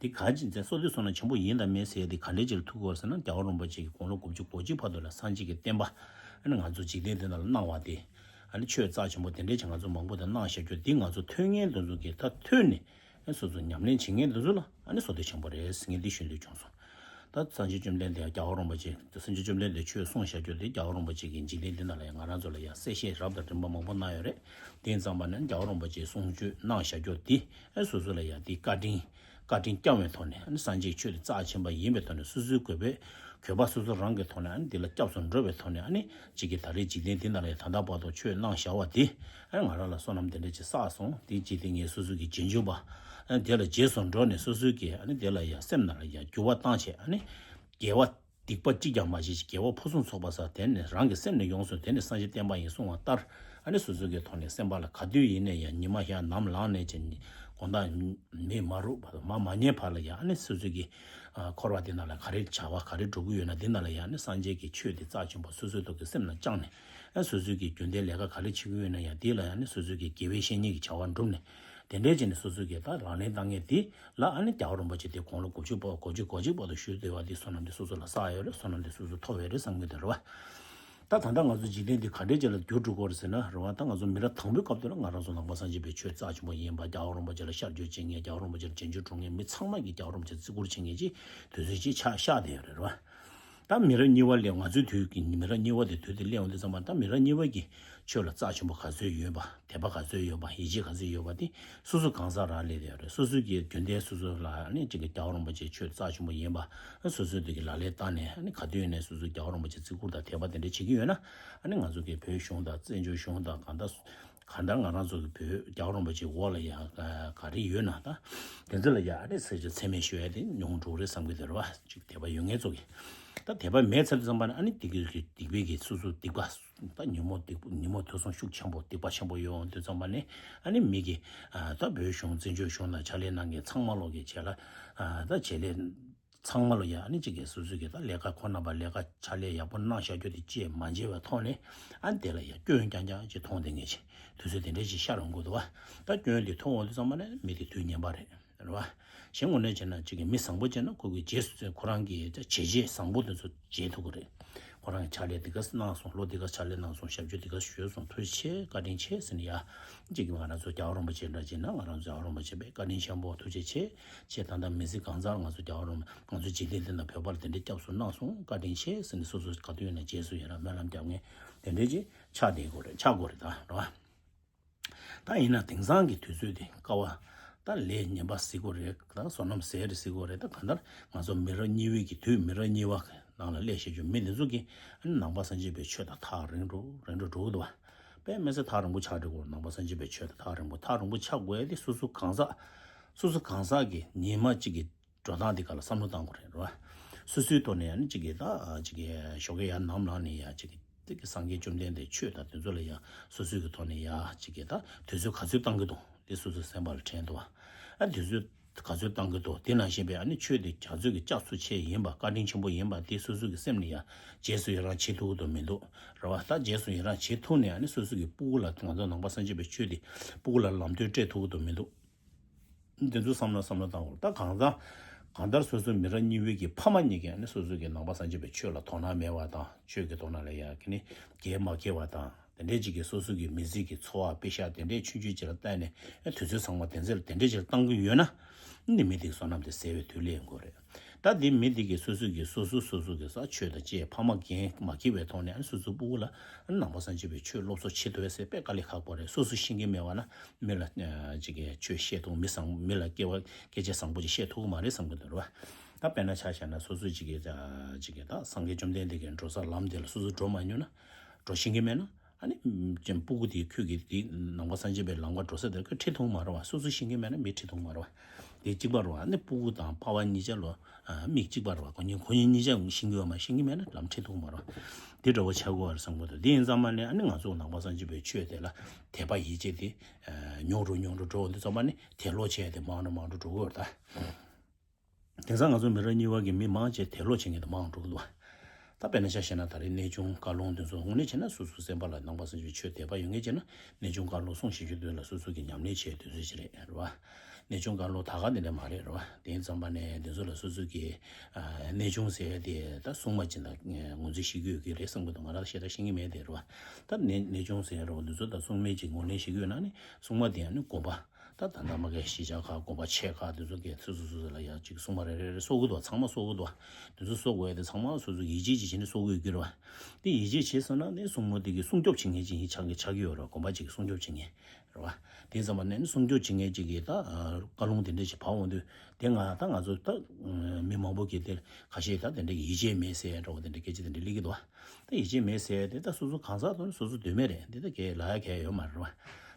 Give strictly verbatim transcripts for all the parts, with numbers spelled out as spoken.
དེ་ག་ཅི་ཟེར་བསོད་བདེ་བསོད་ནམས་ཆེན་པོ་ཡིན་དང་མིན་ཟེར་ཡ་དེ་ག་འདྲས་ཅིག་ལ་ཐུག་གི་ཡོད་ཟེར་ན། རྒྱལ་བ་རིན་པོ་ཆེ་གིས་དགུང་ལོ་དགུ་བཅུ་གོ་གཅིག་བར་དུ་ལ་སངས་རྒྱས་ཀྱི་བསྟན་པ་ཨ་ནི་ང་ཚོ་འཇིག་རྟེན་འདི་ན་ལ་གནང་བ་དེ། ཨ་ནི་ཆོས་རྩ་ཆེན་པོ་དེ་འདྲས་ཅིག་ང་ཚོ་མང་པོ་དེ་གནང་བཞག་རྒྱུ་འདི་ང་ཚོ་ཐོས་མཁན་དེ་ཚོ་གིས་ད་ཐོས་ནས། ཨ་སོ་སོ་ཉམས་ལེན་བྱེད་མཁན་དེ་ཚོ་ལ་ཨ་ནི་བསོད་བདེ་ཆེན་པོ་རེད་ཟེར་མཁན་འདི་ཞུ་འདོད་བྱུང་སོང་། ད་སངས་རྒྱས་བཅོམ་ལྡན་འདས་རྒྱལ་བ་རིན་པོ་ཆེ། སངས་རྒྱས་བཅོམ་ལྡན་འདས་ཆོས་གསུངས་བཞག་རྒྱུ་དེ་རྒྱལ་བ་རིན་པོ་ཆེ་གིས་འཇིག་རྟེན་འདི་ན་ལ་ཡང་ང་རང་ཚོ་ལ་ཡང་གསལ་བཤད་རབ་དང་རིམ་པ་མང་པོ་གནང་ཡོད་རེད། དེ་ཙམ་པ་ནི་རྒྱལ་བ་རིན་པོ་ཆེས་གསུང་ཆོས་གནང་བཞག་རྒྱུ་དེ་ཨ་སོ་སོ་ལ་ཡང་དེ་བཀའ་དྲིན་བཀའ་དྲིན་བསྐྱངས་པའི་ཐོག་ནས། ཨ་ནི་སངས་རྒྱས་ཆོས་དེ་རྩ་ཆེན་པ་ཡིན་པའི་ཐོག་ནས། སོ་སོའི་དགོས་པའི་དགོས་པ་སོ་སོ་རང་གི་ཐོག་ནས། ཨ་ནི་དེ་ལ་སྐྱབས་སུ་འགྲོ་བའི་ཐོག་ནས། ཨ་ནི་གཅིག་གིས་ད་རེས་འཇིག་རྟེན་འདི་ན་ལ་ཡང་ད་ལྟ་བར་དུ་ཆོས་གནང་བཞག་པ་དེ། ཨ་ནི་ང་རང་ལ་བསོད་ནམས་དེ་འདྲ་ཅིག་བསགས་སོང་། དེ་གཅིག་དེ་ངས་སོ་སོ་གི་རྗེས་འཇུག་པ། ཨ་ནི་དེ་ལ་རྗེས་སུ་འགྲོ་ནས་སོ་སོའི་གི་ཨ་ནི་དེ་ལ་ཡང་སེམས་ནང་ལ་ཡང་འགྱུར་བ་བཏང་བྱས། ཨ་ནི་དགེ་བ་སྡིག་པ་གཅིག་ཀྱང་མ་བྱེད་ཅིག་དགེ་བ་ཕུན་སུམ་ཚོགས་པ་ཟེར་དེ་ནི་རང་གི་སེམས་ནས་ཡོངས་སུ། དེ་ནི་སངས་རྒྱས་བསྟན་པ་ཡིན་གསུངས་པ་ལྟར། ཨ་ནི་སོ་སོ་གི་ཐོག་ནས་སེམས་པ་ལ་ག་དུས་ཡིན་ནའི་ཡང་ཉི་མ་ཞག་ནམ་ལངས་ནས་ཅིག་དགོང་དག་མེ་མ་རུབ་བར་དུ་མ་མ་ཉལ་བར་ལ་ཡང་། ཨ་ནི་སོ་སོ་གི་ཨ་འཁོར་བ་འདི་ན་ལ་ག་རེ་བྱ་བ་ག་རེ་སྒྲུབ་ཀྱི་ཡོད་ན་འདི་ན་ལ་ཡང་། ཨ་ནི་སངས་རྒྱས་ཀྱི་ཆོས་འདི་རྩ་ཆེན་པོ་སོ་སོའི་ཐོག་གི་སེམས་ནང་བཅངས་ནས། ཨ་སོ་སོ་གི་རྒྱུན་ལྡན་ལས་ཀ་ག་རེ་བྱེད་ཀྱི་ཡོད་ན་ཡང་འདི་ལ་ཡང་། ཨ་ནི་སོ་སོ་གི་དགེ་བའི་བཤེས་གཉེན་གྱི་བྱ་བ་བསྒྲུབས་ནས། དེ་འདྲའི་བྱས་ནས་སོ་སོ་གི་ད་ལག་ལེན་བསྟར་མཁན་འདི་ལ། ཨ་ནི་རྒྱལ་བ་རིན་པོ་ཆེ་དེ་དགུང་ལོ་དགུ་བཅུ་པོ་དགུ་བཅུ་གོ་གཅིག་བར་དུ་བཞུགས་བསྡད་པ་འདི་བསོད་ནམས་འདི་སོ་སོ་ལ་བསགས་ཡོད་རེད། བསོད་ནམས་འདི་སོ་སོ་ཐོབ་ཡོད་རེད་བསམ་གྱི་འདུག་རེད་བ། ད་ད་ལྟ་ང་ཚོ་འཇིག་རྟེན་འདི་ག་འདྲའི་ཅིག་ལ་འགྱུར་འགྲོ་གི་ཡོད་རེད་ཟེར་ན་རེད་བ། ད་ང་ཚོ་མི་རབས་དང་པོའི་སྐབས་དེ་ལ་ང་རང་ཚོ་ནང་པ་སངས་རྒྱས་པའི་ཆོས་རྩ་ཆེན་པོ་ཡིན་པ། རྒྱལ་བ་རིན་པོ་ཆེ་ལ་ཤར་བསྐྱོད་བྱེད་མཁན། རྒྱལ་བ་རིན་པོ་ཆེ་ལ་རྗེས་འཇུག་སྒྲུབ་མཁན། མི་ཚང་མ་གིས་རྒྱལ་བ་རིན་པོ་ཆེ་བརྩི་བཀུར་བྱེད་མཁན་ཅིག་དུས་ཚོད་ཅིག་ཆགས་བཞག་བསྡད་ཡོད་རེད་བ། ད་མི་རབས་གཉིས་པ་སླེབས། ང་ཚོའི་དུས་ཀྱི་མི་རབས་གཉིས་པ་དེ་དུས་དེ་སླེབས་ཡོང་དུས་ཙམ་པ། ད་མི་རབས་གཉིས་པ་གི་ཆོས་ལ་རྩ་ཆེན་པོ་ག་ཚོད་ཡོད་པ། དད་པ་ག་ཚོད་ཡོད་པ། ཡིད་ཆེས་ག་ཚོད་ཡོད་པ་དེ་སོ་སོ་གང་ཟག་རང་སླེབས་བསྡད་ཡོད་རེད། སོ་སོའི་གི་རྒྱུན་ལྡན་སོ་སོ་ལ་ནི་གཅིག་གི་རྒྱལ་བ་རིན་པོ་ཆེའི་ཆོས་རྩ་ཆེན་པོ་ཡིན་པ་སོ་སོའི་དུས་ཀྱི་ལག་ལེན་བསྟར་ནས། ཨ་ནི་ག་དུས་ནས་སོ་སོའི་རྒྱལ་བ་རིན་པོ་ཆེ་བརྩི་བཀུར་དང་དད་པ་དེ་འདྲ་བྱེད་ཀྱི་ཡོད་ན། ཨ་ནི་ང་ཚོ་གི་བོད་གཞུང་དང་བཙན་བྱོལ་གཞུང་དང་། གང་ལྟར་གང་ལྟར་ང་རང་ཚོ་གི་བོད་རྒྱལ་བ་རིན་པོ་ཆེའི་འོག་ལ་ཡང་ག་རེ་ཡོད་ན། ད་དེ་ཚོ་ལ་ཡང་ཨ་ནི་ཟེར་ཆ་མཚན་སྨད་ཞུ་ཡ་དེ་ཉུང་འགྲོ་གི་རེད་བསམ་གྱི་འདུག་རེད་བ། ཅིག་དད་པ་ཡོད་མཁན་ཚོ་གི། ད་དད་པ་མེད་ཚར་དུས་ཙམ་པ་ནི། ཨ་ནི་དེ་གི་སྡིག་པའི་གི་སོ་སོ་སྡིག་པ། ད་ཉོན་མོངས་སྡིག་པ། ཉོན་མོངས་དུག་གསུམ་ཤུགས་ཆེན་པོ། སྡིག་པ་ཆེན་པོ་ཡོང་དུས་ཙམ་པ་ནི། ཨ་ནི་མི་གི་ཨ་ད་བོད་གཞུང་བཙན་བྱོལ་གཞུང་ནང་ཕྱག་ལས་གནང་མཁན་ཚང་མ་ལོག་གི་བྱས་ལ། ཨ་ད་བྱེད་ལས་ཚང་མ་ལོ་ཡ། ཨ་ནི་གཅིག་གིས་སོ་སོ་གི་ད་ལས་ཀ་ཁོ་རྣམ་པ་ལས་ཀ་ཕྱག་ལས་ཡག་པོ་གནང་བཞག་རྒྱུ་དེ་བཅས་མ་བྱས་པའི་ཐོག་ནས། ཨ་ནི་དེ་ལ་ཡ་སྐྱོན་རྐྱང་རྐྱང་ཅིག་མཐོང་བསྡད་མཁན་ཅིག་དུས་ཚོད་དེ་འདྲ་ཅིག་ཤར་ཡོང་གི་འདུག་བ། ད་སྐྱོན་དེ་མཐོང་འོང་དུས་ཙམ་པ་ནི་མི་དེ་དུས་ངན་པ་རེད། རེད་བ། གཞན་ངོས་ནས་བྱས་ན་གཅིག་གི་མི་བཟང་པོ་བྱས་ན་ཁོ་གི་རྗེས་སུ་ཁོ་རང་གི་བྱས་རྗེས་བཟང་པོ་དེ་ཚོ་བྱེད་ཐུབ་ཀྱི་རེད། ཁོ་རང་གི་ཕྱག་ལས་འདི་ག་གནང་སོང་། ལོ་འདི་ག་ཕྱག་ལས་གནང་སོང་། ཞབས་ཞུ་འདི་ག་ཞུས་སོང་། ཐུགས་རྗེ་ཆེ། བཀའ་དྲིན་ཆེ་ཟེར་ནས་ཡ། གཅིག་གི་ང་རང་ཚོ་རྒྱལ་བ་རིན་པོ་ཆེ་འདྲ་བྱས་ན། ང་རང་ཚོ་རྒྱལ་བ་རིན་པོ་ཆེ་བས་བཀའ་དྲིན་ཆེན་པོ། ཐུགས་རྗེ་ཆེ། ཁྱེད་ད་ལྟ་མི་ཚེ་གང་ཚར་ང་ཚོ་རྒྱལ་བ་རིན་པོ། ང་ཚོ་འཇིག་རྟེན་འདི་ན་བོད་པ་ལ་དེ་འདྲའི་སྐྱབས་སུ་གནང་སོང་། བཀའ་དྲིན་ཆེ་ཟེར་ནས་སོ་སོ་ག་དུས་ཡིན་ན་རྗེས་སུ་ཡི་རང་སྨོན་ལམ་རྒྱབ་མཁན་དེ་འདྲའི་ཅིག་ཆགས་བསྡད་དགོས་རེད། ཆགས་དགོས་རེད་ད། རེད་བ། ད་ཡིན་ན་དེང་སང་གི་དུས་ཚོད་དེ་དཀའ་བ་ ད་ལས་ངན་པ་ཟེར་དགོས་རེད། ད་བསོད་ནམས་ཟེར་རེད་ཟེར་དགོས་རེད། ད་གང་ལྟར་ང་ཚོ་མི་རབས་གཉིས་པའི་གི་དུས་མི་རབས་གཉིས་པ་ནང་ལ་སླེབས་བཞག་རྒྱུ་མི་འདི་ཚོ་གིས་ཨ་ནི་ནང་པ་སངས་རྒྱས་པའི་ཆོས་དང་ཐག་རིང་འགྲོ་རིང་འགྲོ་འགྲོ་གི་འདུག་བ། དཔེ་མི་སྲིད་ཐག་རིང་པོ་ཆགས་འགྲོ་གི་འདུག་ནང་པ་སངས་རྒྱས་པའི་ཆོས་དང་ཐག་རིང་པོ་ཐག་རིང་པོ་ཆགས་དགོས་ཡ་དེ་སོ་སོ་གང་ཟག་སོ་སོ་གང་ཟག་གི་ཉི་མ་གཅིག་གི་འགྲོ་སྟངས་འདི་ག་ལ་བསམ་བློ་བཏང་དགོས་རེད་རོ། སོ་སོའི་ཐོག་ནས་ཡང་ནི་གཅིག་གིས་ད་གཅིག་གིས་ཞོགས་ཀས་ཡར་ནམ་ལངས་ནས་ཡ་གཅིག་གིས་ཏིག་གི་སངས་རྒྱས་བཅོམ་ལྡན་འདས་ཆོས་དང་དེ་ཚོ་ལ་ཡ་སོ་སོའི་གི་ཐོག་ནས་ཡ་གཅིག་གིས་ད་དུས་ཚོད་ག་ཚོད་བཏང་གི་འདུག་འདི་སོ་སོའི་སེམས་པ་ལ་དྲན་འདུག་བ། ཨ་དུས་ཚོད་ག་ཚོད་བཏང་གི་འདུག་དེ་ནང་བཞིན་པའི་ཨ་ནི་ཆོས་དེ་རྒྱ་མཚོའི་གི་ལྕགས་ཚུལ་ཆེ་ཡིན་པ་བཀའ་དྲིན་ཆེན་པོ་ཡིན་པ་དེ་སོ་སོའི་གི་སེམས་ནས་ཡ་རྗེས་སུ་ཡི་རང་བྱེད་ཐུབ་ཀྱི་འདུག་མི་འདུག་རེད་བ། ད་རྗེས་སུ་ཡི་རང་བྱེད་ཐུབ་ནས་ཨ་ནི་སོ་སོའི་གི་སྤུ་གུ་ལ་ང་ཚོ་ནང་པ་སངས་རྒྱས་པའི་ཆོས་དེ་སྤུ་གུ་ལ་ལམ་སྟོན་སྤྲད་ཐུབ་ཀྱི་འདུག་མི་འདུག་འདི་ཚོ་བསམ་བློ་བསམ་བློ་བཏང་དགོས། ད་གང་ལྟར་གང་ལྟར་སོ་སོའི་མི་རབས་གཉིས་པའི་གི་ཕ་མ་གཉིས་ཀྱིས་ནི་སོ་སོའི་གི་ནང་པ་སངས་རྒྱས་པའི་ཆོས་ལ་དོ་སྣང་མེད་པ་དང་ཆོས་ཀྱི་དོ་སྣང་ལ་ཡ་གི་ནི་རྒྱལ་མ་ཁེལ་བ་དང་དེ་འདྲའི་ཅིག་གི་སོ་སོ་གི་མི་ཚེ་གི་འཚོ་བ་དཔེ་ཤག་དེ་འདྲའི་ཆུང་ཆུང་ཅིག་ལ་བལྟས་ནས་ཨེ་དུས་ཚོད་ཚང་མ་དེ་ཚོ་ལ་དེ་འདྲའི་ཅིག་བཏང་གི་ཡོད་ན་ནི་མི་དེ་གི་བསོད་ནམས་དེ་ཟད་པའི་དུས་སླེབས་ཡོང་གི་རེད། ད་དེ་མི་དེ་གི་སོ་སོ་གི་སོ་སོ་སོ་སོ་གི་ས་ཆོས་དང་བཅས་ཕ་མ་འགན་མ་འཁྱེར་བའི་ཐོག་ནས་ཨ་ནི་སོ་སོའི་སྤུ་གུ་ལ་ཨ་ནི་ནང་པ་སངས་རྒྱས་པའི་ཆོས་སློབ་གསོ་བྱེད་ཐུབ་ཡ་ཟེར་དཔེ་དཀའ་ལས་ཁག་པོ་རེད། སོ་སོ་ཤེས་ཀྱི་མེད་པ་ན། མི་ལ་ཨ་ཅིག་གིས་ཆོས་བཤད་ཐུབ་མི་བཟང་མི་ལ་སྐྱེ་བ་སྐད་ཆ་བཟང་པོ་ཅིག་བཤད་ཐུབ་ཀྱི་མ་རེད་བསམ་གྱི་འདུག་རེད་བ། ད་དཔེར་ན་ཆ་བཞག་ན་སོ་སོ་ཅིག་གིས་ཨ་ཅིག་གིས་ད་སངས་རྒྱས་བཅོམ་ལྡན་འདས་ཀྱི་འགྲོ་ས་ལམ་དེ་ལ་སོ་སོ་འགྲོ་མ་མྱོང་ན་འགྲོ་ཤེས་ཀྱི་མེད་ན་ཨ་ནི་ཅན་སྤུ་གུ་དེ་ཁྱོད་ཀྱིས་དེ་ནང་པ་སངས་རྒྱས་པའི་ལམ་ཁ་འགྲོ་ས་དེར་ཁྱོད་ཁྲིད་ཐུབ་ཀྱི་མ་རེད་བ། སོ་སོ་ཤེས་ཀྱི་མེད་ན་མི་ཁྲིད་ཐུབ་ཀྱི་མ་རེད་བ། དེ་གཅིག་པ་རེད་བ། ཨ་ནི་སྤུ་གུ་དང་པ་ཕ་གཉིས་ཆ་ལོ་ཨ་མིག་གཅིག་པ་རེད་བ། ཁོ་གཉིས་ཁོ་གཉིས་གཉིས་ཆ་ཤེས་ཀྱི་ཡོད་མ་ཤེས་ཀྱི་མེད་ན་ལམ་ཁྲིད་ཐུབ་ཀྱི་མ་རེད་བ། དེ་འདྲ་བོ་ཆགས་ཀྱི་ཡོད་རེད་བསམ་གྱི་འདུག་དེ་ཡིན་ཙང་མ་ནས་ཨ་ནི་ང་ཚོ་ནང་པ་སངས་རྒྱས་པའི་ཆོས་དེ་ལ་དད་པ་ཡིད་ཆེས་དེ་ཨ་ཉུང་རུ་ཉུང་རུ་འགྲོ་འདི་ཙམ་པ་ནི་དད་ལོག་བྱས་ཏེ་མང་རུ་མང་རུ་འགྲོ་གི་ཡོད་རེད་ད། དེང་སང་ང་ཚོ་མི་རབས་གཉིས་པ་གི་མི་མང་ཆེ་དད་ལོག་བྱེད་མཁན་དེ་མང་རུ་འགྲོ་གི་འདུག་བ། ད་དཔེར་ན་ཆ་བཞག་ན་ད་རེས་གནས་ཆུང་བཀའ་ལུང་དེ་ཚོ་དངོས་གནས་བྱས་ན་སོ་སོའི་སེམས་པ་ལ་ནང་པ་སངས་རྒྱས་ཆོས་དད་པ་ཡོད་མཁན་བྱས་ན་གནས་ཆུང་བཀའ་ལུང་གསུང་བཤད་རྒྱུ་དེ་ལ་སོ་སོ་གི་ཉམས་ལེན་བྱེད་དུས་ཚོད་ཅིག་རེད་རེད་བ། གནས་ཆུང་བཀའ་ལུང་ད་ག་དེ་འདྲ་མ་རེད་རེད་བ། དེ་ཡིན་ཙམ་པ་ནས་དེ་ཚོ་ལ་སོ་སོ་གི་ཨ་གནས་ཆུང་ཟེར་ཡ་དེ་ད་སྲུང་མ་ཅིག་ལ་ངོས་འཛིན་བྱེད་ཀྱི་ཡོད་ཀྱི་རེད་བསམ་གྱི་འདུག་ང་རང་ཞེ་དྲག་ཤེས་ཀྱི་མེད་དེ་རེད་བ། ད་གནས་གནས་ཆུང་ཟེར་ཡ་རེད་བ། དེ་ཚོ་ད་སྲུང་མས་ཅིག་ངོས་ལེན་བྱེད་ཀྱི་ཡོད་ན་ནི་སྲུང་མ་དེ་ཡང་ནི་དགོན་པ། ད་ད་ལྟ་མ་གི་གཞིས་ཆགས་ཁག་དགོན་པ་ཆེ་ཁག་དེ་ཚོ་གི་སོ་སོ་སོ་སོ་ལ་ཡང་ཅིག་སྲུང་མ་རེ་རེ་རེ་གསོག་གི་འདུག་ཚང་མ་གསོག་གི་འདུག་དེ་ཚོ་གསོག་དགོས་ཡ་དེ་ཚང་མ་སོ་སོ་ཡིད་ཆེས་ཅིག་བྱས་ནས་གསོག་གི་ཡོད་ཀྱི་རེད་བ། དེ་ཡིད་ཆེས་བྱས་སོང་ན་ནི་སྲུང་མ་དེ་གི་སྲུང་སྐྱོབ་བྱེད་མཁན་ཅིག་ཡིན་ཆགས་ཀྱི་ཆགས་ཀྱི་ཡོད་རེད་བ། དགོན་པ་ཅིག་གི་སྲུང་སྐྱོབ་བྱེད་མཁན་རེད་བ། དེ་ཙམ་པ་ནས་ནི་སྲུང་སྐྱོབ་བྱེད་མཁན་ཅིག་གིས་ད་བཀའ་ལུང་དེ་འདྲ་ཞིག་ཕབ་འོང་དུས་དེ་ང་ད་ང་ཚོ་ད་མི་མང་པོ་གིས་དེ་ཁ་ཤས་ད་དེ་འདྲ་གི་ཡིད་ཆེས་མེད་ཟེར་ཡ་འདྲ་བོ་དེ་འདྲ་སྐད་ཆ་དེ་འདྲ་སླེབས་ཀྱི་འདུག་བ། ད་ཡིད་ཆེས་མེད་ཟེར་ཏེ་ད་སོ་སོ་གང་ཟག་ཐོག་ནས་སོ་སོ་འདོད་མེད་རེད། འདི་ད་གས་ལ་ཡ་གས་ཡོད་མ་རེད་བ།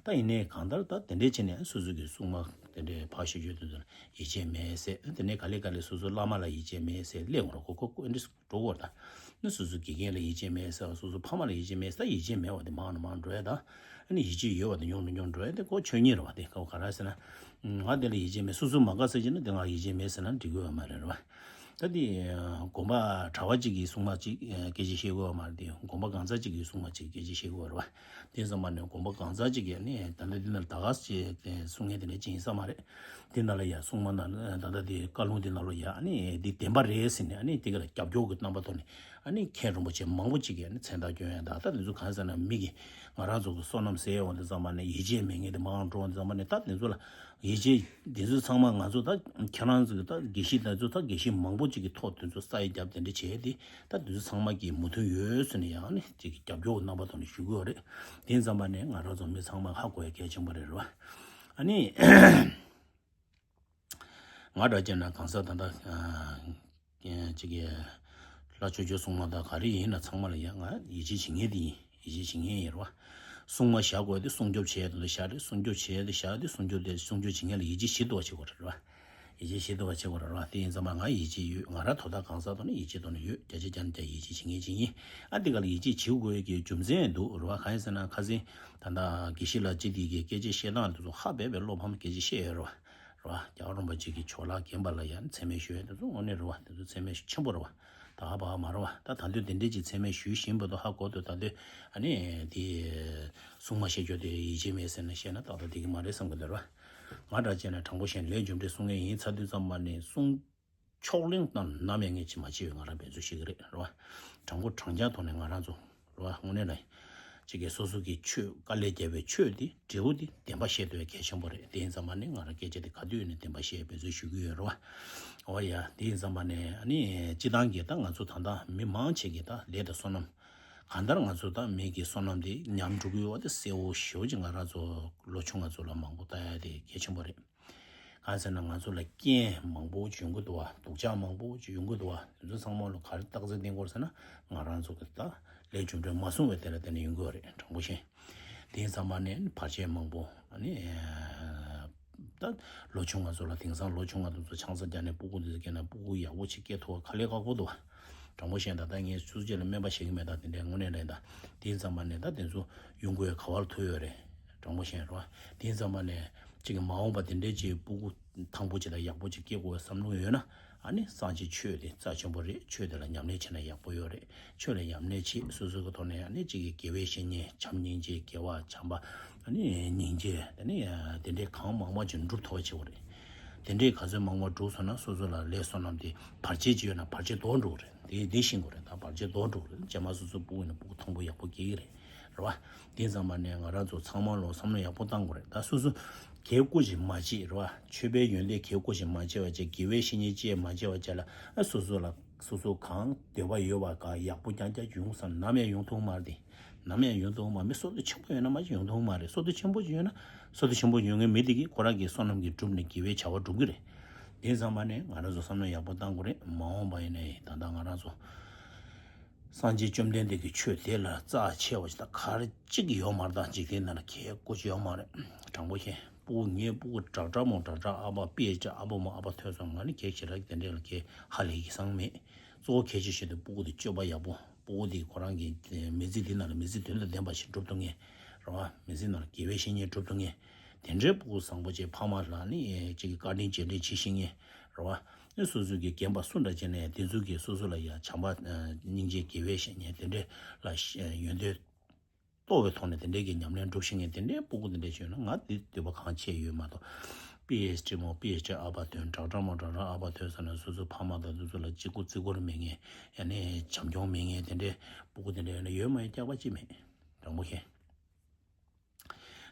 ད་ཡིན་ནའི་གང་ལྟར་ད་དེ་འདྲས་བྱས་ནས་སོ་སོ་གི་སྲུང་མ་དེ་འདྲས་ཕར་ཞུ་རྒྱུ་དེ་ཚོ་ལ་ཡིད་ཆེས་མེད་ཟེར། དེ་ནས་ག་ལེ་ག་ལེ་སོ་སོ་བླ་མ་ལ་ཡིད་ཆེས་མེད་ཟེར་སླེབས་འོང་ར། ཁོ་ཁོ་ཁོ་འདྲས་འགྲོ་གོ་ར། ད་ནི་སོ་སོ་དགེ་རྒན་ལ་ཡིད་ཆེས་མེད་ཟེར། སོ་སོ་ཕ་མ་ལ་ཡིད་ཆེས་མེད་ཟེར། ད་ཡིད་ཆེས་མེད་བ་དེ་མང་རུ་མང་འགྲོ་ཡ། ད་ནི་ཡིད་ཆེས་ཡོད་བ་དེ་ཉུང་རུ་ཉུང་འགྲོ་ཡ། དེ་ཁོ་ཆོས་ཉིད་རེད་བ། དེ་ཁོ་ག་རེ་ཟེར་ན་ང་དེ་ལ་ཡིད་ཆེས་མེད། སོ་སོ་མ་དགའ་ཟེར་གྱི་ན་དེ་ང་ཡིད་ཆེས་མེད་ཟེར་ན་འགྲིག་གི་ཡོད་མ་རེད་བ། ད་དེ་དགོན་པ་གྲྭ་པ་གཅིག་གི་སྲུང་མ་གཅིག་སྐད་ཆ་བཤད་དགོས་པ་མ་རེད། དེ་དགོན་པ་གང་ཟག་གཅིག་གི་སྲུང་མ་གཅིག་སྐད་ཆ་བཤད་དགོས་རེད་བ། དེ་ཙམ་པ་ནས་དགོན་པ་གང་ཟག་གཅིག་གིས་ནི་ད་ལྟ་འདི་ནང་ད་ག་ཅིག་སྲུང་མཁན་དེ་འདྲ་ཅིག་ཡིན་ས་མ་རེད། དེ་ནང་ལ་ཡ་སྲུང་མ་ནང་ད་ལྟ་དེ་བཀའ་ལུང་དེ་ནང་ལ་ཡ་ཨ་ནི་འདི་བདེན་པ་རེད་ཟེར་ནས་ཨ་ནི་དེ་ག་ལ་རྒྱབ་སྐྱོར་གྱི་རྣམ་པ་ཐོག་ནས་ཨ་ནི་མཁན་རིན་པོ་ཆེ་མང་པོ་ཅིག་གིས་ཨ་ནི་མཚན་རྟགས་བསྐྱོན་ཡ། ད་ད་དེ་ཚོ་གང་ཟེར་ན་མི་གིས་ང་རང་ཚོ་གི་བསོད་ནམས་ཟེར་ཡོང་དུས་ཙམ་པ་ནས་ཡིད་ཆེས་མེད་མཁན་དེ་མང་འགྲོ་དུས་ཙམ་པ་ནས་ད་དེ་ཚོ་ལ། ཡིད་ཆེས་འདི་ཚོ་ཚང་མ་ང་ཚོ་ད་ཁྱེད་རང་ཚོ་ད་དགེ་བཤེས་དེ་ཚོ་ད་དགེ་བཤེས་མང་པོ་ཅིག་གི་ཐོག་དེ་ཚོ་ས་ཡི་རྒྱབ་དེ་འདྲ་བྱས་ཏེ་ད་དེ་ཚོ་ཚང་མ་གིས་མོས་མཐུན་ཡོད་ཟེར་ནས་ཡང་ནི་ཅིག་གི་རྒྱབ་སྐྱོར་རྣམ་པ་ཐོག་ནས་ཞུ་གི་ཡོད་རེད། དེ་ཙམ་པ་ནས་ང་རང་ཚོ་མི་ཚང་མ་ཧ་གོ་ཡ་གལ་ཆེན་པོ་རེད་རེད་བ། ཨ་ནི། ང་འདྲ་བྱས་ན་གང་ཟག་ད་ལྟ་ཅིག་གི་ལྷ་ཆོས་སྐྱོང་སྲུང་མ་དང་ག་རེ་ཡིན་ན་ཚང་མ་ལ་ཡ་ང་ཡིད་ཆེས་བྱེད་མཁན་དེ་ཡིན། ཡིད་ཆེས་བྱེད་མཁན་ཡིན་རེད་བ། སྲུང་མ་བཞག་དགོས་དེ་སྲུང་སྐྱོབ་བྱེད་དེ་བཞག་རེད། སྲུང་སྐྱོབ་བྱེད་དེ་བཞག་དེ་སྲུང་སྐྱོབ་དེ་སྲུང་སྐྱོབ་བྱེད་མཁན་ལ་ཡིད་ཆེས་ཞེ་དྲག་བྱེད་དགོས་རེད་བ། ཡིད་ཆེས་ཞེ་དྲག་བྱེད་དགོས་རེད་བ། དེ་ཡིན་ཙང་མ་ང་ཡིད་ཆེས་ཡོད། ང་རང་དོ་བདག་གང་ཟག་ཐོག་ནས་ཡིད་ཆེས་ཐོག་ནས་ཡོད། བརྒྱ་ཆ་བརྒྱ་ནས་བརྒྱ་ཡིད་ཆེས་བྱེད་མཁན་ཅིག་ཡིན། ཨ་དེ་ག་ལ་ཡིད་ཆེས་བྱེད་དགོས་ཀྱི་རྒྱུ་མཚན་འདུག་རེད་བ། གང་ཡིན་ཟེར་ན་ཁ་སང་ད་ལྟ་དགེ་བཤེས་ལགས་ཅིག་དེ་གི་སྐད་ཆ་བཤད་སྟངས་དེ་ཚོ་ཧ་བས་པའི་བློ་ཕམ་སྐད་ཆ་བཤད་ཡོད་རེད་བ། རེད་བ། རྒྱལ་བ་རིན་པོ་ཆེ་གི་ཕྱོགས་ལ་རྒན་པ་ལ་ཡང་མཚན་སྨད་ཞུ་ཡ་དེ་ཚོ་དངོས་གནས་རེད་བ། དེ་ཚོ་མཚན་སྨད་ཆེན་པོ་རེད་བ། ད་ཧ་བ་མ་རེད་བ། ད་ད་དུང་དེ་འདྲས་ཀྱི་མཚན་སྨད་ཞུ་བཞིན་པ་དང་ཧ་གོ་དུས་ད་དུང་ཨ་ནི་དེ་སྲུང་མ་བཤད་རྒྱུ་དེ་ཡིད་ཆེས་མེད་ཟེར་ནས་བཤད་ན་ཏག་ཏག་དེ་གི་མ་རེད་བསམ་གི་འདུག་རེད་བ། ང་འདྲ་བྱས་ན་དྲང་པོ་བཤད་ན་ལས་རྒྱུ་འབྲས་གསུང་མཁན་ཡིན་ཚར་དུས་ཙམ་པ་ནས་གསུང་ཕྱོགས་གླེང་དང་ནམ་ཡང་ངས་ཅི་མ་བྱས་པའི་ང་རང་འབད་རྩོལ་ཞིག་གི་རེད་རེད་བ། དྲང་པོ་དྲང་རྐྱང་ཐོག་ནས་ང་རང་ཚོ་རེད་བ། དངོས་གནས་ལ་ཅིག་གིས་སོ་སོ་གི་ཆོས་དཀའ་ལས་བརྒྱབ་པའི་ཆོས་དེ་འབྲས་བུ་དེ་བདེན་པ་བཤད་ཐུབ་པའི་གལ་ཆེན་པོ་རེད། དེ་ཡིན་ཙམ་པ་ནས་ང་རང་སྐད་ཆ་དེ་ག་དུས་ནས་བདེན་པ་བཤད་འབད་རྩོལ་ཞུ་གི་ཡོད་རེད་བ། འོ་ཡ། དེ་ཡིན་ཙམ་པ་ནས་ཨ་ནི་སྤྱི་བཏང་གི་ད་ང་ཚོ་ད་ལྟ་མི་མང་ཆེ་གི་ད་ལས་དང་བསོད་ནམས་གང་ལྟར་ང་ཚོ་ད་མི་གི་བསོད་ནམས་དེ་ཉམས་འགྲོ་གི་ཡོད་པ་དེ་གསལ་བོ་ཞེ་པོ་ཅིག་ང་རང་ཚོ་ལོ་ཆུང་ང་ཚོ་ལ་མང་པོ་ལྟ་ཡ་དེ་གལ་ཆེན་པོ་རེད། གང་ཟེར་ན་ང་ཚོ་ལ་རྐྱེན་མང་པོ་ཅིག་ཡོང་གི་འདུག་བ། སྡུག་ཅག་མང་པོ་ཅིག་ཡོང་གི་འདུག་བ། དེ་ཚོ་ཚང་མ་ལ་ག་རེ་རྟགས་གསལ་བསྟན་དགོས་ཟེར་ན། ང་རང་ཚོ་གི་ད་ལས་རྒྱུ་འབྲས་མ་བཟུང་བའི་དེ་ལ་བརྟེན་ནས་ཡོང་གི་ཡོད་རེད། དྲང་པོ་བཤད། དེ་ཡིན་ཙང་མ་ནས་བར་ཆད་མང་པོ། ཨ་ནི། ད་ལོ་ཆུང་ང་ཚོ་ལ་དེང་སང་ལོ་ཆུང་ང་ཚོ་ཆང་ས་བརྒྱབ་ནས་སྤུ་གུ་འདི་ཚོ་སྐྱེས་ན་སྤུ་གུ་ཡག་པོ་ཅིག་སྐྱེ་ཐུབ་པ་དཀའ་ལས་ཁག་པོ་འདུག་བ། དྲང་པོ་བཤད། ད་ལྟ་ངས་སུ་གཅིག་ལ་སྨན་པ་བྱེད་ཀྱི་མེད། ད་དེ་འདྲའི་དངོས་གནས་ལས་ད་དེ་ཡིན་ཙང་མ་ནས་ད་དེ་ཚོ་ཡོང་དགོས་ག་བར་ཐུག་ཡོད་རེད། དྲང་པོ་བཤད་རོགས། དེ་ཡིན་ཙང་མ་ནས་ཅིག་གི་མ་འོངས་པ་དེ་འདྲའི་ཅིག་སྤུ་གུ་ཐང་པོ་ཅིག་དང་ཡག་པོ་ཅིག་སྐྱེ་དགོས་བསམ་བློ་ཡོད་ན། ཨ་ནི་སངས་རྒྱས་ཆོས་དེ་རྩ་ཆེན་པོ་རེད། ཆོས་དེ་ལ་ཉམས་ལེན་བྱས་ན་ཡག་པོ་ཡོད་རེད། ཆོས་ལ་ཉམས་ལེན་བྱེད། སོ་སོ་གི་ཐོག་ནས་ཨ་ནི་གཅིག་གི་དགེ་བའི་བཤེས་གཉེན་བྱམས་སྙིང་རྗེ་དགེ་བ་བྱམས་པ། ཨ་ནི་སྙིང་རྗེ་དེ་ནི་དེ་འདྲའི་གང་མང་མང་ཅིག་འགྲུབ་ཐུབ་པ་བྱེད་དགོས་རེད། དེ་འདྲའི་ག་ཚོད་མང་མང་འགྲུབ་སོང་ན་སོ་སོ་ལ་ལས་བསོད་ནམས་དེ་བར་ཆད་ཅིག་ཡོད་ན་བར་ཆད་ལྡོག་འགྲོ་གི་རེད། དེ་དེ་ཤེས་དགོས་རེད། ད་བར་ཆད་ལྡོག་འགྲོ་གི་རེད། རྗེས་མ་སོ་སོ་སྤུ་གུ་ནས་སྤུ་གུ་ཐང་པོ་ཡག་པོ་སྐྱེ་གི་རེད། རེད་བ། དེ་ཙམ་པ་ནས་ང་རང་ཚོ་ཚང་མ་ལོ་བསམ་བློ་ཡག་པོ་བཏང་དགོས་རེད། ད་སོ་སོ་གལ་སྐུ་ཞིག་མ་བྱེད། རེད་བ། ཆོས་པའི་ཡོན་ཏན་གལ་སྐུ་ཞིག་མ་བྱེད་པ་བྱས། དགེ་བའི་བཤེས་གཉེན་བཅས་མ་བྱེད་པ་བྱས་ལ། ཨ་སོ་སོ་ལ་སོ་སོ་གང་འདོད་པ་ཡོད་པ་ག་ཡག་པོ་རྐྱང་རྐྱང་ཡོང་བསམ་ནམ་ཡང་ཡོང་ཐུབ་མ་རེད། དེ་ནམ་ཡང་ཡོང་ཐུབ་མ། མི་བསོད་བདེ་ཆེན་པོ་ཡོད་ན་མ་ཞིག་ཡོང་ཐུབ་མ་རེད། བསོད་བདེ་ཆེན་པོ་ཞིག་ཡོད་ན་བསོད་བདེ་ཆེན་པོ་ཡོད་མཁན་མི་དེ་གིས་ཁོ་རང་གི་བསོད་ནམས་ཀྱིས་བསྒྲུབས་ནས་དགེ་བའི་བྱ་བ་སྒྲུབ་ཀྱི་རེད། དེ་ཙམ་པ་ནས་ང་རང་ཚོ་བསམ་བློ་ཡག་པོ་བཏང་དགོས་རེད། མ་འོངས་པ་ཡིན་ནའི་ད་ལྟ་ང་རང་ཚོ། སངས་རྒྱས་བཅོམ་ལྡན་འདས་ཀྱི་ཆོས་དེ་ལ་རྩ་ཆེ་བ་ཞིག་དང་ག་རེ་གཅིག་ཡོད་མ་རེད། ད་འཇིག་རྟེན་ནང་ལ་གལ་སྐུ་ཅིག་ཡོད་མ་རེད། དྲང་པོ་བཤད། སྤུ་གུ་ངའི་སྤུ་གུ་དྲག་དྲག་མོ་དྲག་དྲག་ཨ་ཕ་པི་ཨེཆ་ཌི་ཨ་ཕ་མོ་ཨ་ཕ་ཐོན་སོང་། ང་ནི་གལ་ཆེ་དྲག་དེ་འདྲས་ལ་གལ་ཧ་ལས་ཀྱི་བསམ་མེད། གཙོ་བོ་གལ་ཆེ་ཤོས་དེ་སྤུ་གུ་དེ་སྤྱོད་པ་ཡག་པོ། སྤུ་གུ་དེ་ཁོ་རང་གི་མི་ཚེ་འདི་ནང་ལ་མི་ཚེ་དོན་དང་ལྡན་པ་ཞིག་སྒྲུབ་ཐུབ་མཁན། རེད་བ། མི་ཚེ་ནང་ལ་དགེ་བའི་བཤེས་གཉེན་སྒྲུབ་ཐུབ་མཁན། དེ་འདྲའི་སྤུ་གུ་བཟང་པོ་ཅིག་ཕ་མ་ལ་ནི་ཅིག་གི་བཀའ་དྲིན་རྗེས་དྲན་བྱེད་ཤེས་མཁན། རེད་བ། ཨེ་སོ་སོ་གི་རྒན་པ་སུ་འདྲ་བྱས་ནས་དེ་ཚོ་གིས་སོ་སོ་ལ་ཡ་བྱམས་པ། ཨ་སྙིང་རྗེ་དགེ་བའི་བཤེས་གཉེན་དེ་འདྲས་ལ་ཤ་ཡོན་ཏན་རྟོགས་པའི་ཐོག་ནས་དེ་འདྲས་ཀྱི་ཉམས་ལེན་སྒྲུབ་ཤེས་མཁན་དེ་འདྲའི་སྤུ་གུ་དེ་འདྲས་བྱུང་ན་ང་དེ་འདོད་པ་གང་ཆེ་ཡོད་མ་གཏོགས། པི་ཨེཆ་ཌི་མོ་པི་ཨེཆ་ཌི་ཨ་ཕ་ཐོན། དྲག་དྲག་མོ་དྲག་དྲག་ཨ་ཕ་ཐོན་ཟེར་ན་སོ་སོའི་ཕ་མ་དང་དེ་ཚོ་ལ་གཅིག་པུ་བརྩི་བཀུར་མེད་མཁན། ཡང་ན་བྱམས་སྐྱོང་མེད་མཁན་དེ་འདྲའི་སྤུ་གུ་དེ་འདྲས་ཡོད་ན་ཡོད་མ་ཡིན་སྐྱག་པ་ཅིག་མེད། དྲང་པོ་བཤད།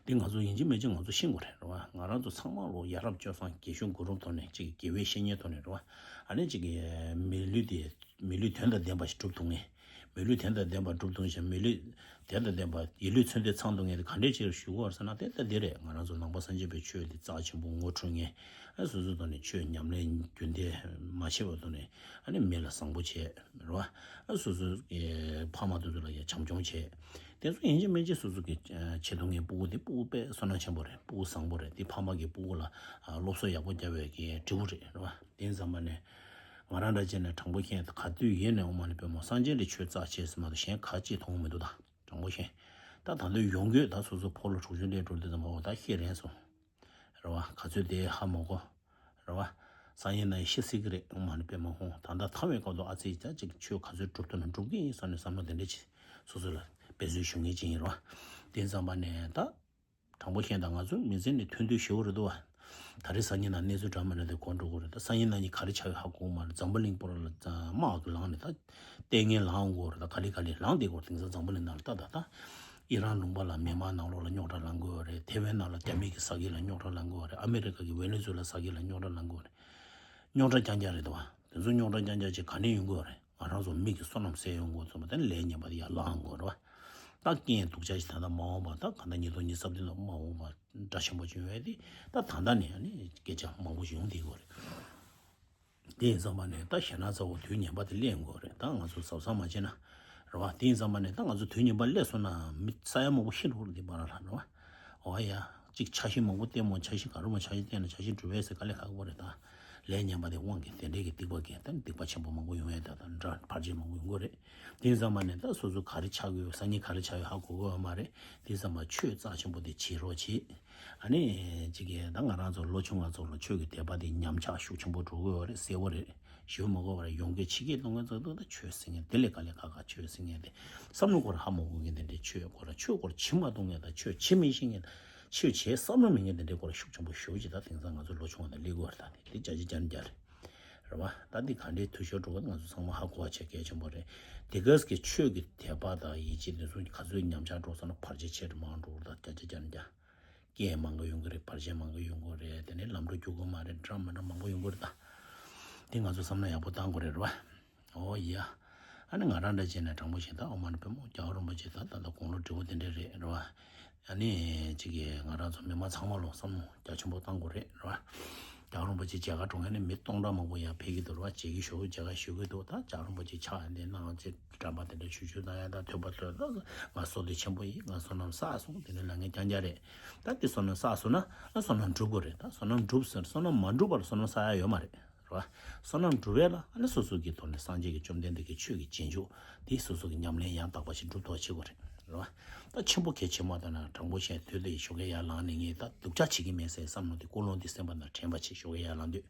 འདི་ང་ཚོ་ཡིན་གཅིག་མིན་གཅིག་ང་ཚོ་ཤེས་དགོས་རེད། རེད་བ། ང་རང་ཚོ་ཚང་མ་ལོ་ཡ་རབས་སྤྱོད་བཟང་རྒན་གཞོན་གུ་རུབ་ཐོག་ནས་གཅིག་དགེ་བའི་བཤེས་གཉེན་ཐོག་ནས། རེད་བ། ཨ་ནི་གཅིག་གི་མི་ལུས་དེ་མི་ལུས་དོན་དང་ལྡན་པ་ཞིག་སྒྲུབ་ཐུབ་མཁན། མི་ལུས་དོན་དང་ལྡན་པ་སྒྲུབ་ཐུབ་མཁན་ཞིག་མི་ལུས་དོན་དང་ལྡན་པ་ཡིད་ལུས་མཚོན་དོན་ཚང་ཐུབ་མཁན་དེ་ག་འདྲས་ཅིག་ཞུ་དགོས་རེད་ཟེར་ན། དེ་ལྟ་འདི་རེད། ང་རང་ཚོ་ནང་པ་སངས་རྒྱས་པའི་ཆོས་འདི་རྩ་ཆེན་པོ་ངོ་འཕྲོད་མཁན། ཨ་སོ་སོའི་ཐོག་ནས་ཆོས་ཉམས་ལེན་རྒྱུན་ལྡན་མ་བྱས་པའི་ཐོག་ནས་ཨ་ནི་མི་ལ་བཟང་པོ་བྱས། རེད་བ། ཨ་སོ་སོའི་ཕ་མ་དེ་ཚོ་ལ་ཡང་བྱམས་སྐྱོང་བྱས། དེ་ཚོ་ཡིན་གཅིག་མིན་གཅིག་སོ་སོ་གི་ཨ་བྱེད་ཐུབ་མཁན་སྤུ་གུ་དེ་སྤུ་གུ་དཔེ་བསོད་ནམས་ཆེན་པོ་རེད། སྤུ་གུ་བཟང་པོ་རེད། དེ་ཕ་མ་གིས་སྤུ་གུ་ལ་ཨ་སློབ་གསོ་ཡག་པོ་བརྒྱབ་པའི་གི་འབྲས་བུ་རེད། རེད་བ། དེ་ཙམ་པ་ནས་ང་རང་འདྲ་བྱས་ནས་དྲང་པོ་མཁྱེན། ག་དུས་ཡིན་ནའི་འོ་མ་ནི་དཔེ་མོ་སངས་རྒྱས་ལ་ཆོས་རྩ་ཆེ་ཟེར་མ་གཏོགས་གཞན་ག་ཅིག་མཐོང་གི་མི་འདུག་ད་དྲང་པོ་མཁྱེན། ད་ད་དུང་ཡོང་རྒྱུས་ད་སོ་སོ་ཕོ་ལོ་དྲུག་ཅུ་སླེབས་འགྲོ་དུས་ཙམ་པ་འོ་ད་ཤེས་རན་སོང་། རེད་བ། ག་ཚོད་དེ་ཧ་མ་གོ། རེད་བ། སང་ཉིན་ན་ཤི་སྲིད་ཀྱི་རེད། ཨོ་མ་ནི་དཔེ་མ་ཧོང་། ད་ལྟ་ཐང་བའི་སྐབས་དུ་ཨ་ཙི་ཅག་ཅིག་ཆོས་ག་ཚོད་སྒྲུབ་ཐུབ་ན་སྒྲུབ་ཀྱི་ཡིན་བསམ་ནས་བསམ་བློ་དེ་འདྲ་ཅིག་སོ་སོ་ལ་འབད་རྩོལ་ཞུ་མཁན་ཅིག་ཡིན། རེད་བ། དེ་ཙམ་པ་ནས་ད། དྲང་པོ་བཤད་ན་ད་ང་ཚོ་མི་ཚེ་ནི་ཐུང་ཐུང་ཞེ་པོ་རེད་འདུག་བ། ད་རེས་སང་ཉིན་ན་གནས་ཚུལ་འདྲ་མི་འདྲ་དེ་གོ་འགྲོ་གི་རེད། ད་སང་ཉིན་ན་ནི་ག་རེ་ཆགས་ཡོད་ཧ་གོ་གི་མ་རེད། འཛམ་བུ་གླིང་པོ་ར་ལ་དམག་གི་ལངས་ནས་ད་ལྟས་ངན་ལངས་འོང་གི་རེད། ད་ག་ལེ་ག་ལེ་ལངས་བསྡད་ཀྱི་རེད། དེང་སང་འཛམ་བུ་གླིང་ནང་ལ་ད་ད་ད། ཨི་རན་ལུང་པ་ལ་མི་མང་ནང་ལོགས་ལ་རྙོག་དྲ་ལངས་ཀྱི་ཡོད་རེད། ཐེ་ཝན་ནང་ལ་རྒྱ་མི་གི་ས་ཁུལ་ལ་རྙོག་དྲ་ལངས་ཀྱི་ཡོད་རེད། ཨ་མི་རི་ཀ་གི་ཝེ་ནེ་ཛུ་ལ་ས་ཁུལ་ལ་རྙོག་དྲ་ལངས་ཀྱི་ཡོད་རེད། རྙོག་དྲ་རྐྱང་རྐྱང་རེད་འདུག་བ། དེ་ཚོ་རྙོག་དྲ་རྐྱང་རྐྱང་ཅིག་ག་ནས་ཡོང་གི་ཡོད་རེད། ང་རང་ཚོ་མི་གི་བསོད་ནམས་ཟད་ཡོང་གི་ཡོད་ཚོད་མ། དེ་ནས་ལས་ངན་པ་དེ་ཡར་ལངས་ཡོང་གི་ཡོད་རེད་བ། ད་རྐྱེན་སྡུག་ཅག་ཅིག་ད་ལྟ་མ་འོངས་པ། ད་གང་ལྟར་ཉིས་སྟོང་ཉི་ཤུ་རྩ་བདུན་ལ་མ་འོངས་པ་འདྲ་ཆེན་པོ་ཅིག་ཡོང་ཡ་དེ་ད་ད་ལྟ་ནས་ཨ་ནི་སྐད་ཆ་མང་པོ་ཞིག་ཡོང་བསྡད་ཀྱི་ཡོད་རེད། དེ་ཡིན་ཙང་མ་ནས་ད་ཞེད་སྣང་ཚ་བོ་དུས་ངན་པ་དེ་སླེབས་ཡོང་གི་ཡོད་རེད། ད་ང་ཚོ་གཟབ་གཟབ་མ་བྱས་ན། རེད་བ། དེ་ཡིན་ཙང་མ་ནས་ད་ང་ཚོ་དུས་ངན་པ་སླེབས་སོང་ན་མི་ས་ཡ་མང་པོ་ཤི་འགྲོ་གི་རེད། དེ་བར་ལ་རེད་བ། འོ་ཡ། གཅིག་འཆར་གཞི་མང་པོ་བཏིང་མོ། འཆར་གཞི་ག་རེ་མོ་འཆར་གཞི་བཏིང་ན་འཆར་གཞི་འགྲུབ་པས་ཟེར་དཀའ་ལས་ཁག་པོ་རེད་ད། ལས་ངན་པ་དེ་དབང་གིས་དེ་འདྲས་ཀྱི་སྡིག་པ་གིས་ད་སྡིག་པ་ཆེན་པོ་མང་པོ་ཡོང་ཡས་ད་ད་འདྲ་བར་ཆད་མང་པོ་ཡོང་གི་རེད། དེ་ཙམ་པ་ནས་ད་སོ་སོ་ག་རེ་ཆགས་ཡོད། སང་ཉིན་ག་རེ་ཆགས་ཡོད་ཧ་གོ་གི་ཡོད་མ་རེད། དེ་ཙམ་པ་ཆོས་རྩ་ཆེན་པོ་དེ་བྱེད་རོགས་བྱེད། ཨ་ནི་གཅིག་གིས་ད་ང་རང་ཚོ་ལོ་ཆུང་བ་ཚོ་ལ་ཆོས་ཀྱི་དད་པ་དེ་ཉམས་ཆག་ཤུགས་ཆེན་པོ་འགྲོ་གི་ཡོད་རེད། གསལ་པོ་རེད། ཞུ་མ་དགོས་པར་ཡོང་སྒོ་ཕྱི་སྐྱེད་གཏོང་མཁན་ཚོ་ད་ཆོས་ཟེར་མཁན་དེ་ལས་དཀའ་ལས་ཁག་ཁག་ཆོས་ཟེར་མཁན་དེ་བསམ་བློ་སྐོར་ཧ་མ་གོ་མཁན་དེ་འདྲའི་ཆོས་སྐོར་ཆོས་སྐོར་བྱེད་མ་གཏོང་མཁན་དང་ཆོས་བྱེད་མི་ཤེས་མཁན་དང་ཆོས་བྱེད་བསམ་བློ་མེད་མཁན་དེ་འདྲའི་སྐོར་ཤུགས་ཆེན་པོ་ཞེ་པོ་ཅིག་ད་དེང་སང་ང་ཚོ་ལོ་ཆུང་བ་དང་སླེབས་ཀྱི་ཡོད་རེད། ད་དེ་དེ་བརྒྱ་ཆ་བརྒྱ་ནས་བརྒྱ་རེད། རེད་བ། ད་འདི་ག་འདྲའི་འཐུས་ཤོར་འགྲོ་གི་ང་ཚོ་ཚང་མ་ཧ་གོ་བ་བྱེད་གལ་ཆེན་པོ་རེད། དེ་གས་ཀྱི་ཆོས་ཀྱི་དད་པ་དང་ཡིད་ཆེས་དེ་ཚོ་ག་ཚོད་ཉམས་ཆག་འགྲོ་སོང་ན་བར་ཆད་ཆེ་རུ་མང་འགྲོ་གི་རེད། ད་བརྒྱ་ཆ་བརྒྱ་ནས་བརྒྱ། རྐྱེན་མང་པོ་ཡོང་གི་རེད། བར་ཆད་མང་པོ་ཡོང་གི་རེད། དེ་ནས་ལམ་འགྲོ་རྒྱུག་གི་མ་རེད། འདྲ་མི་འདྲ་མང་པོ་ཡོང་གི་རེད་ད། དེ་ང་ཚོ་བསམ་བློ་ཡག་པོ་བཏང་དགོས་རེད། རེད་བ། འོ་ཡ། ཨ་ནི་ང་རང་འདྲ་བྱས་ནས་དྲང་པོ་བཤད་ད་ཨོཾ་མ་ཎི་པདྨེ་ཧཱུྃ་རྒྱལ་བ་རིན་པོ་ཆེ་ད་ད་ལྟ་དགུང་ལོ་བགྲེས་པོ་དེ་འདྲ་རེད། རེད་བ། ཨ་ནི་གཅིག་གིས་ང་རང་ཚོ་མི་མང་ཚང་མ་ལ་བསམ་བློ་རྒྱ་ཆེན་པོ་བཏང་དགོས་རེད། རེད་བ། རྒྱལ་བ་རིན་པོ་ཆེ་མཇལ་ཁ་འགྲོ་མཁན་ནི་མི་སྟོང་ཕྲག་མང་པོ་ཡར་ཕེབས་ཀྱི་འདུག་ར་བ། མཇལ་གི་ཞུ་གི་མཇལ་ཁ་ཞུ་གི་འདུག་ད་རྒྱལ་བ་རིན་པོ་ཆེ་ཕྱག་འདི་གནང་ཅེས་འགྲམ་པ་དེ་འདྲ་ཞུ་ཞུ་གནང་ཡ། ད་ཐོས་པ་ཐོས་ད་ང་བསོད་བདེ་ཆེན་པོ་ཡིན། ང་བསོད་ནམས་བསགས་སོང་། དེ་ནས་ལ་ངས་རྐྱང་རྐྱང་རེད། ད་དེ་བསོད་ནམས་བསགས་སོང་ན་ཨ་བསོད་ནམས་འགྲུབ་དགོས་རེད། ད་བསོད་ནམས་འགྲུབ་ཟེར་བསོད་ནམས་མ་འགྲུབ་པར་བསོད་ནམས་བསགས་ཡ་ཡོད་མ་རེད། རེད་བ། བསོད་ནམས་འགྲུབ་པ་ལ་ཨ་ནི་སོ་སོ་གི་ཐོག་ནས་སངས་རྒྱས་ཀྱི་བཅོམ་ལྡན་འདས་ཀྱི་ཆོས་ཀྱི་རྗེས་འཇུག་དེ་སོ་སོ་གི་ཉམས་ལེན་ཡང་དག་པ་ཞིག་འགྲུབ་ཐུབ་པ་བྱེད་དགོས་རེད། རེད་བ། ད་ཆེན་པོ་གལ་ཆེན་པོ་ལྟར་ན་དྲང་པོ་བཤད་དུས་དེ་ཞོགས་ཀས་ཡར་ལངས་ནས་ངས་ད་སྡུག་ཅག་བྱེད་ཀྱི་མེད་ཟེར་བསམ་བློ་དེ་ཀུན་སློང་དེ་སེམས་པ་ནང་དྲན་པ་བྱེད། ཞོགས་ཀས་ཡར་ལངས་དུས་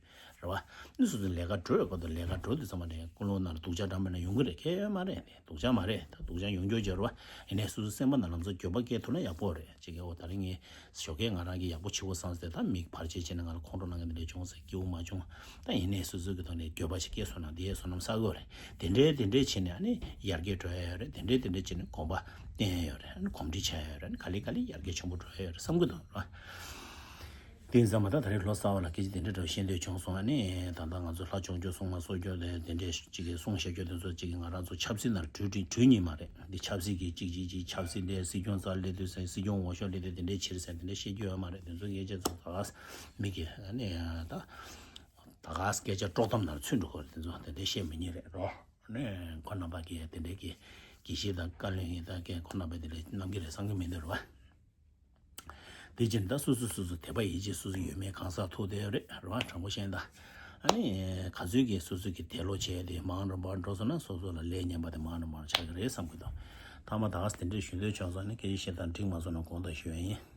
རེད་བ། ནི་སོ་སོ་ལས་ཀ་འགྲོ་ཡོད་སྐབས་དང་ལས་ཀ་འགྲོ་དུས་ཙམ་པ་ནས་ཀུན་སློང་ནང་ལ་སྡུག་ཅག་འདྲ་མིན་ན་ཡོང་གི་རེད། ཁྱད་ཡོད་མ་རེད། སྡུག་ཅག་མ་རེད། ད་སྡུག་ཅག་ཡོང་རྒྱུ་བྱེད་རེད་བ། ཡིན་ནའི་སོ་སོ་སེམས་པ་ནང་ལམ་སང་འགྱོད་པ་སྐྱེ་ཐུབ་ན་ཡག་པོ་རེད། ཅིག་གི་འོ་ད་རིང་ངས་ཞོགས་ཀས་ང་རང་གིས་ཡག་པོ་བྱེད་དགོས་བསམ་སྟེ་ད་མིག་བར་ཆད་བྱས་ནས་ང་ལ་ཁོང་ཁྲོ་ལངས་མཁན་དེ་འདྲ་བྱུང་ཟེར་སྐྱིད་པོ་མ་བྱུང་། ད་ཡིན་ནའི་སོ་སོ་གི་ཐོག་ནས་འགྱོད་པ་ཞིག་སྐྱེས་སོང་ན་དེ་བསོད་ནམས་བསགས་དགོས་རེད། དེ་འདྲའི་དེ་འདྲའི་བྱས་ནས་ཨ་ནི་ཡར་རྒྱས་འགྲོ་ཡ་ཡོད་རེད། དེ་འདྲའི་དེ་འདྲའི་བྱས་ནས་གོམ་པ་བསྟན་ཡ་ཡོད་རེད། ཨ་ནི་གོམས་འདྲིས་བྱ་ཡ་ཡོད་རེད། ཨ་ནི་ག་ལེ་ག་ལེ་ཡར་རྒྱས་ཆེན་པོ་འགྲོ་ཡ་ཡོད་རེད་བསམ་གི་འདུག་ར། དེ་ཡིན་ཙང་མ་ད་ད་རེས་ལོ་གསར་པ་ལ་སྐད་ཆ་དེ་འདྲ་འདྲ་བོ་བཤད་འདོད་བྱུང་སོང་། ཨ་ནི་ད་ལྟ་ང་ཚོ་ལྷ་ལྕོག་མཆོག་སྲུང་མ་གསོལ་རྒྱུ་དེ་དེ་འདྲས་ཅིག་གིས་གསུང་བཤད་རྒྱུ་དེ་ཚོ་ཅིག་གིས་ང་རང་ཚོ་ཆབ་སྲིད་ནང་གྲུ་གྲུ་གྲུ་གཉིས་མ་རེད། འདི་ཆབ་སྲིད་ཀྱི་གཅིག་གཅིག་གཅིག་ཆབ་སྲིད་འདི་སྲིད་སྐྱོང་རྩ་སླེབས་དུས་ཟེར་སྲིད་སྐྱོང་འོས་ཤོག་སླེབས་དུས་དེ་འདྲས་ཕྱིར་ཟེར་དེ་འདྲས་བཤད་རྒྱུ་ཡོད་མ་རེད། དེ་ཚོ་སྐད་ཆ་ཚོ་ད་ག་མི་གི་ཨ་ནི་ད་ད་ག་སྐད་ཆ་དཀྲོག་གཏམ་ནང་ཚུད་འགྲོ་གི་རེད། དེ་ཚོ་དེ་འདྲས་བཤད་མི་ཉན་རེད་རོ། ཨ་ནི་ཁོ་རྣམ་པ་གིས་དེ་འདྲས་ཀྱི་དགེ་བཤེས་དང་བཀའ་བློན་ཡིན་ད་ཀྱི་ཁོ་རྣམ་པས་དེ་འདྲས་གནང་གི་རེད་བསམ་གི་མི་འདུག་རོ། དེ་བཞིན་ད་སོ་སོ་སོ་སོ་དད་པ་ཡིད་ཆེས་སོ་སོ་ཡོད་མེད་གང་ཟག་ཐུག་བསྡད་ཡོད་རེད་རེད་བ། དྲང་པོ་བཤད་ན་ད། ཨ་ནི་ག་ཚོད་ཀྱིས་སོ་སོ་གི་དད་ལོ་བྱས་ཏེ་མང་རུ་འབར་འགྲོ་སོང་ན་སོ་སོ་ལ་ལས་ངན་པ་དེ་མང་རུ་མང་རུ་ཆགས་ཀྱི་རེད་བསམ་གྱི་འདུག་ཐ་མ་ད་ག་དེ་འདྲས་ཞུ་འདོད་བྱུང་སོང་། ནི་སྐད་ཆ་བཤད་སྟངས་འགྲིག་མ་སོང་ན་དགོངས་དག་ཞུ་ཡ་ཡིན།